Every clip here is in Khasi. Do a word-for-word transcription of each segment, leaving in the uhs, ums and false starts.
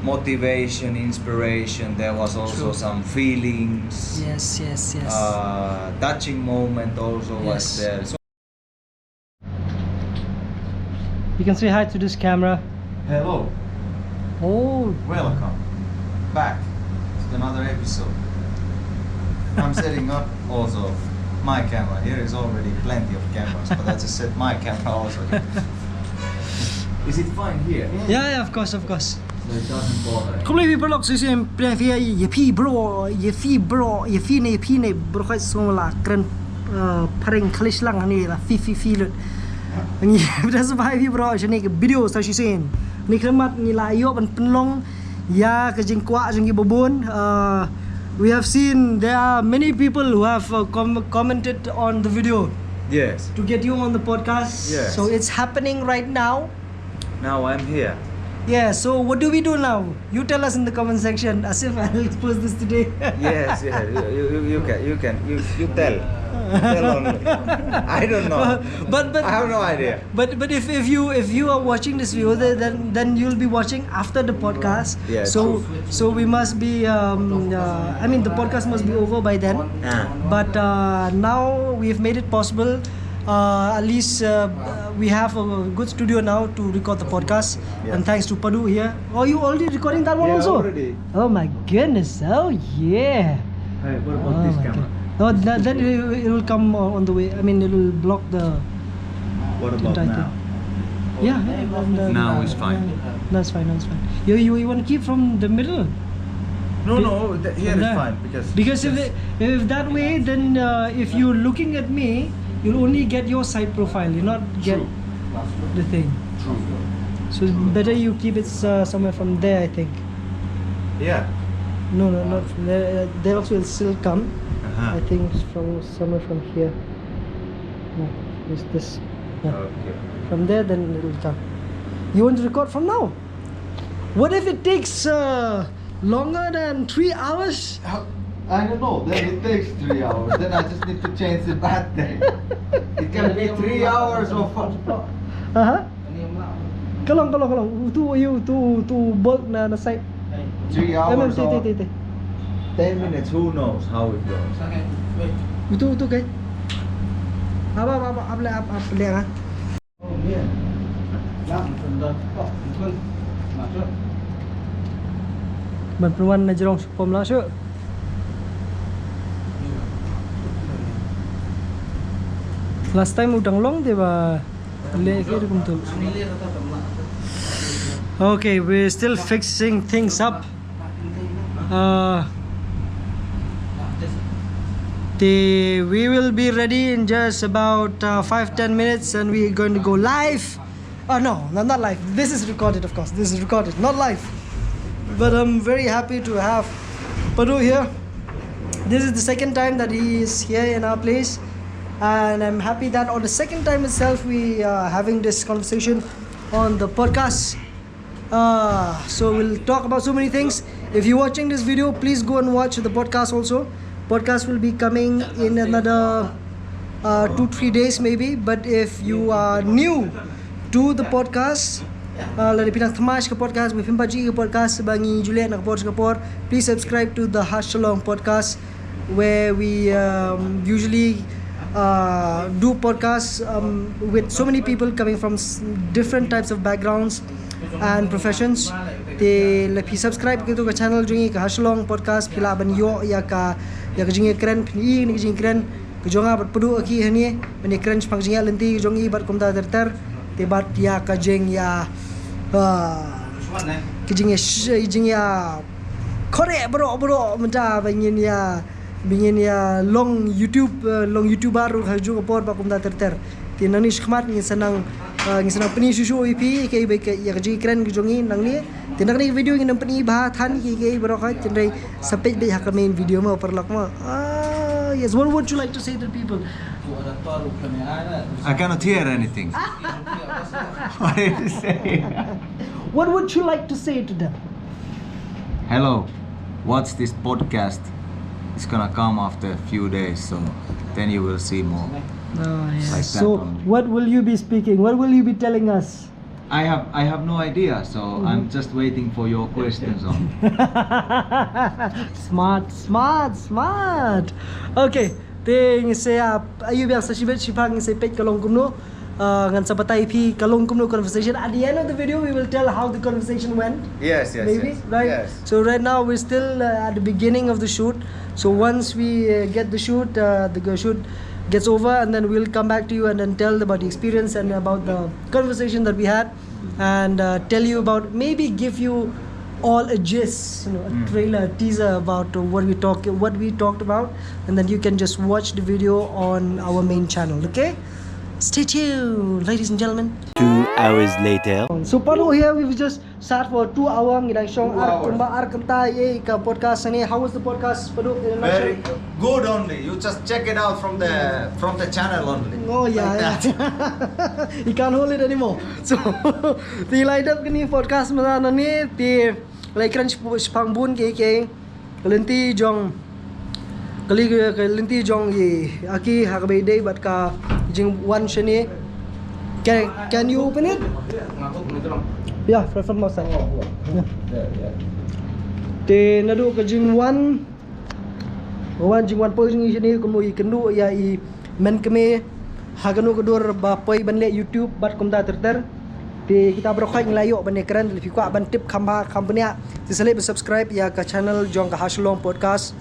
motivation, inspiration. There was also some feelings. Yes, yes, yes. Uh, touching moment also was Yes. There. So You can say hi to this camera. Hello, Oh, welcome back to another episode. I'm setting up also my camera. Here is already plenty of cameras, but I just set my camera also. Is it fine here? Yeah, yeah, of course, of course. So it doesn't bother. Khublei phi paralok shisien, phi ïa phi bro, ïa phi bro, ïa phi ne phi ne bro, khoi sngewla kren, uh, phareng khlish lang ni la phi phi phi lut. Ngi bda sngewbha ïa phi bro shane ka video sa shisien. Ni khmat ngi la ïoh ban pynlong ïa ka jingkwah jong ki babun. Uh, we have seen there are many people who have uh, com- commented on the video Yes. To get you on the podcast. Yes. So it's happening right now. Now I'm here. Yeah, so what do we do now? You tell us in the comment section. As if I'll post this today. Yes, yes. You, you, you, you can, you can, you, you tell. Tell only. I don't know. But but I have no idea. But but if, if you if you are watching this video, then then, then you'll be watching after the podcast. Yeah, So true. So we must be. Um, uh, I mean, the podcast must be over by then. Ah. But uh, now we've made it possible. Uh, at least uh, we have a good studio now to record the podcast. Yeah. And thanks to Padu here. Oh, you already recording that one Yeah, also? Already. Oh my goodness! Oh yeah. Hey, what Oh about this my camera? God. No, that, then it, it will come on the way. I mean, it will block the. What Didn't about I now? Yeah, yeah, and, uh, Now uh, it's fine. Yeah, that's fine. That's fine. You you, you want to keep from the middle? No, Be- no, th- here from is there. Fine because Because if yes. it, if that way, then uh, if you're looking at me, you'll only get your side profile. You not get True. The thing. True. So it's better you keep it uh, somewhere from there, I think. Yeah. No, no, not from there. Uh, there also will still come. Uh-huh. I think it's from somewhere from here. No, it's this. Yeah. Okay. From there, then it will come. You want to record from now? What if it takes uh, longer than three hours? I don't know. Then it takes three hours. Then I just need to change the battery. It can be three hours or four. Aha. Ka long, ka long, ka long. Utu, utu, utu, utu bulk na, na side. Three Em, em, hours ti, ti, or ti, ti. Ten minutes. Who knows how it goes? Utu, utu, kai. Apa, apa, apa, apa, apa, apa, apa, apa. Ban pynwan na jrong shu pom la shu. Last time u dang long te ba le ke kum tu. Okay, we're still fixing things up. Uh, the, we will be ready in just about uh, five ten minutes, and we're going to go live. Oh no, no, not live. This is recorded, of course. This is recorded, not live. But I'm very happy to have Padu here. This is the second time that he is here in our place, and I'm happy that on the second time itself we are having this conversation on the podcast. Uh, so we'll talk about so many things. If you're watching this video, please go and watch the podcast also. Podcast will be coming in another uh, two, three days maybe. But if you are new to the podcast, uh, lada phi nang thymmai sha ka podcast, ba phim pat ju ïohi ïa ka podcast ba ngi ju leh na ka por sha ka por, please subscribe to the Hashalong podcast, where we um, usually uh, do podcasts um, with so many people coming from s- different types of backgrounds and professions. Te lada phi subscribe ïa katu ka channel jong ngi, ka Hashalong podcast, phi lah ban ïoh ïa ka, ïa ka jingïakren, phin ïoh ïa ka jingïakren ka jong nga bad Padu ha kane, ban ïakren shaphang ka jingïaid lynti ka jong ngi bad kumta ter ter. Te bad ïa ka jingïa, ah, ka jingïa, jingïa kore bro bro mynta ba ngin ïa, ba ngin ïa long YouTube, uh, long YouTuber ruh ha kajuh ka por bad kumta ter ter. Te nangne shakhmat ngin sa nang, uh, ngin sa nang pyni shuh shuh ïa phi kaei ba ka, ïa ka jingïakren ka jong ngi nangne. Te na kane ka video ngin nang pyni bha than kaei kaei baroh, hynrei sa peit beit ha ka main video mo paralok mo. Ah, yes, what would you like to say to the people? I cannot hear anything. What are you saying? What would you like to say to them? Hello, watch this podcast. It's gonna come after a few days, so then you will see more. Oh, yeah. Like So, that only. What will you be speaking? What will you be telling us? I have I have no idea, so I'm just waiting for your questions on. Smart, smart, smart. Okay. Te ngi sa ïa, ayu biang sa shibit shiphang ngi sa peit ka long kumno. Uh, ngan sa batai phi ka long kumno conversation. At the end of the video, we will tell how the conversation went. Yes, yes, Maybe, yes. Right? Yes. So right now we're still uh, at the beginning of the shoot. So once we uh, get the shoot, uh, the shoot gets over, and then we'll come back to you and then tell about the experience and about the conversation that we had, and uh, tell you about, maybe give you all a gist, you know, a trailer, a teaser about what we talk, what we talked about, and then you can just watch the video on our main channel. Okay, stay tuned, ladies and gentlemen. Two hours later. So Padu, here we've just sat for two hours. Ngi dang shong ar kumba ar kynta ïa ka podcast ni. How was the podcast, Padu, in a nutshell? Very good only. You just check it out from the from the channel only. Oh yeah, yeah. You can't hold it anymore. So te lai dep kani podcast mynta ni, te lai kren shipang bun ki ki lynti jong, kali ki lynti jong i Aki ha kaba ïadei bad ka jingwan shane. Can, can you open it? Yeah, from, from outside. Yeah. Te naduh ka jingwan, wan jingwan poi jong i shane, kumno i kynduh ïa i men kmie ha kano ka dur ba poi ban leh YouTube bad kumta ter ter. Te kita baroh khoit ngi la ïoh ban ïakren, lada phi kwah ban tip kham bha kham bniah, te sa leit ban subscribe ïa ka channel jong ka Hashilong Podcast.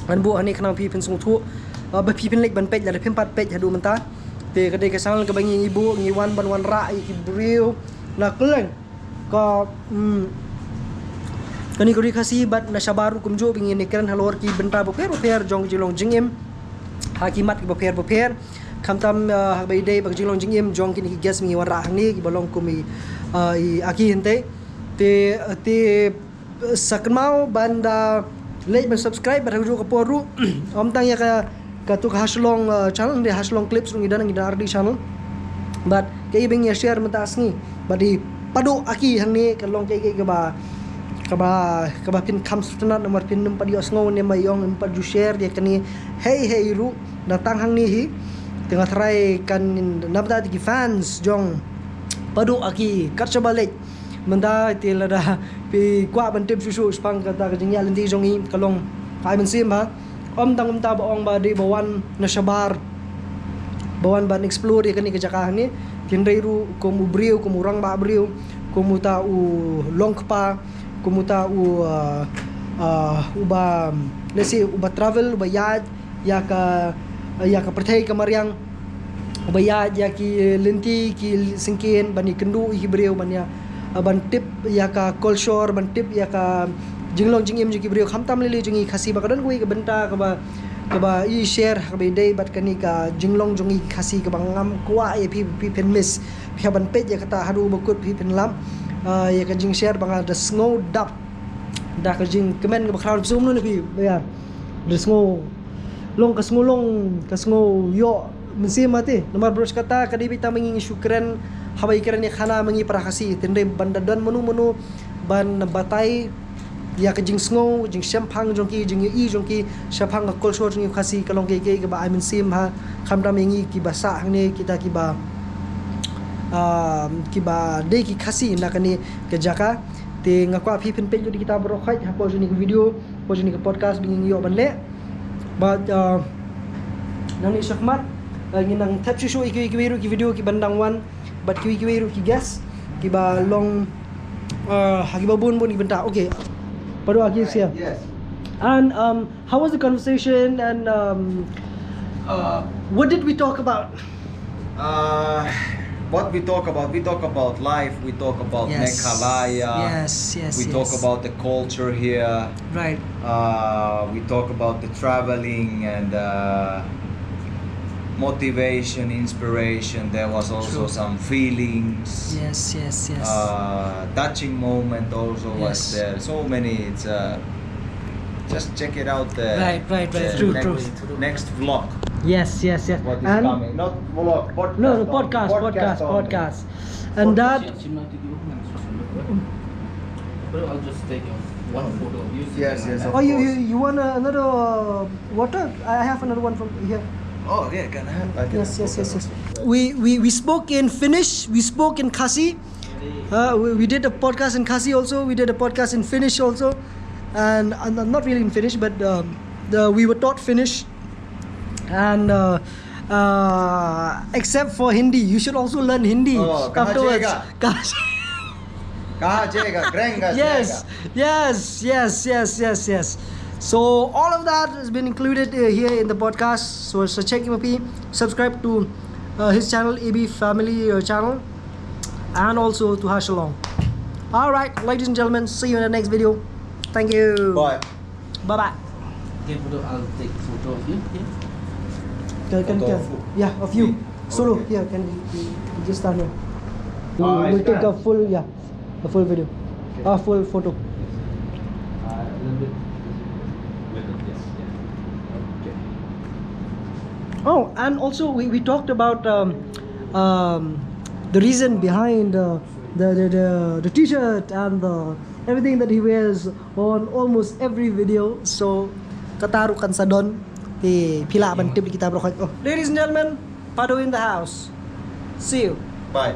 Ngan buh hangne khnang phi phin sngewthuh, uh, ba phi phin leit ban peit lada phim pat peit haduh mynta. Te ka dei ka channel kaba ngi, ngi buh, ngi wan ban wanrah ïa ki briew na kylleng ka, mm, kane ka ri Khasi bad na shabar ruh kumjuh, ba ngin ïakren halor ki bynta bapher bapher jong ka jinglong jingim ha ki mat kiba pher bapher. Khamtam, uh, ha kaba ïadei bad ka jinglong jingim jong kine ki guest ba ngi wanrah hangne, kiba long kum i, uh, i Aki hynte. Te, uh, te, uh, sa kynmaw ban da leit ban subscribe bad ha kajuh ka por ruh, ym tang ïa ka, katu ka Hashilong, uh, channel, hynrei Hashilong Clips ruh ngi don, ngi don ar tylli channel. Bad kaei ba ngi ïa share mynta ka sngi bad i Padu Aki hangne, ka long kaei kaei kaba, kaba, kaba pynkham sngewtynnat namar phin ym pat ïohsngew ne ma ïong, ym pat ju share ïa kane hei hei ruh na tang hangne hi. Te nga tharai kan, na bynta ki fans jong Padu Aki kat shaba leit mynta, te lada phi kwah ban tip shuh shuh shaphang kata ka jingïaid lynti jong i, ka long, ai mynsiem bha. Ym tang kumta, ba ong ba dei ba wan na shabar, ba wan ban explore ïa kane ka jaka hangne, hynrei ruh kum u briew, kum u rangbah briew, kum uta u long kpa, kum uta u, uh, uh, uba, let's say, uba travel, uba ïaid ïa ka, ïa ka pyrthei ka mariang, uba ïaid ïa ki lynti ki syngkien ban ïakynduh ïa ki briew, ban ïa, ban tip ïa ka culture, ban tip ïa ka jinglong jingim jong ki briew, khamtam lei lei jong ngi Khasi, ba ka don kawei ka bynta kaba, kaba i share ha kaba ïadei bad kane ka jinglong jong ngi Khasi, kaba ngam kwah ïa phi, phi phin miss. Phi hap ban peit ïa kata haduh ba kut, phi phin lap, ah, ïa ka jingshare ba nga da sngew dap da ka jingkmen kaba khraw. Phi sngewthuh ne phi, ïa, da sngew long, ka sngew long, ka sngew ïoh mynsiem, mate. Namar baroh shi katta ka dei beit tang ma ngi ngi shu kren, haba ïakren ïa khana ma ngi para Khasi, hynrei ban da don mano mano ban batai ïa ka jingsngew, jingshemphang jong ki, jingïohi jong ki shaphang ka culture jong ngi Khasi, ka long kaei kaei kaba ai mynsiem bha, khamtam ïa ngi kiba sah hangne, kita kiba, ah, kiba dei ki Khasi na kane ka jaka. Te nga kwah phi phin peit lut ïa kita baroh khoit hapoh jong kane ka video, hapoh jong kane ka podcast ba ngi ïoh ban leh. Bad, ah, nangne shakhmat, ah, ngin nang thep shuh shuh ïa kiwei kiwei ruh ki video kiban dang wan bad kiwei kiwei ruh ki guest kiba long, uh, ha kiba bun bun ki bynta. Okay. Padu Aki is here. Yes. And, um, how was the conversation, and, um, uh, what did we talk about? Uh, what we talk about? We talk about life. We talk about, yes, Meghalaya. Yes, yes, we talk, yes, about the culture here. Right. Uh, we talk about the traveling and, uh, motivation, inspiration. There was also, true, some feelings. Yes, yes, yes. Uh, touching moment also was, yes, there. So many. It's, uh, just check it out there. Right, right, right. Yeah, true, next, true, next vlog. Yes, yes, yes. What is, and coming? Not vlog, podcast. No, no, only. Podcast, podcast, podcast, only. Podcast. And that. I'll just take one photo of you. Yes, yes, of course. Oh, you, you, you want, uh, another, uh, water? I have another one from here. Oh, yeah, can I have? I can have water also. Yes, yes, yes, yes. We, we, we spoke in Finnish, we spoke in Khasi, Uh, we, we did a podcast in Khasi also. We did a podcast in Finnish also, and, and not really in Finnish, but um, the, we were taught Finnish. And uh, uh, except for Hindi, you should also learn Hindi. Oh, kaha Afterwards. Jayega? Kaha Jayega? Greng ka Yes, Jayega? Yes, yes, yes, yes, yes. So all of that has been included uh, here in the podcast. So, so check him up. Subscribe to uh, his channel, A B Family uh, channel, and also to Hashalong. All right, ladies and gentlemen, see you in the next video. Thank you. Bye. Bye bye. Okay, photo. I'll take photo of you. Yeah. Can, can, Photo can. of who? Yeah, of you. Me? Solo. Okay. Here, can we, we just stand here. We, Ah, I we'll take a stand. full, yeah, a full video, a full photo. Uh, a little bit. Little, yes, yeah. Okay. Oh, and also we, we talked about um, um, the reason behind uh, the, the, the, the t-shirt and the, everything that he wears on almost every video. So, kata ruh kan sa don. Te phi lah ban tip kita baroh. Oh, ladies and gentlemen, Pado in the house. See you. Bye.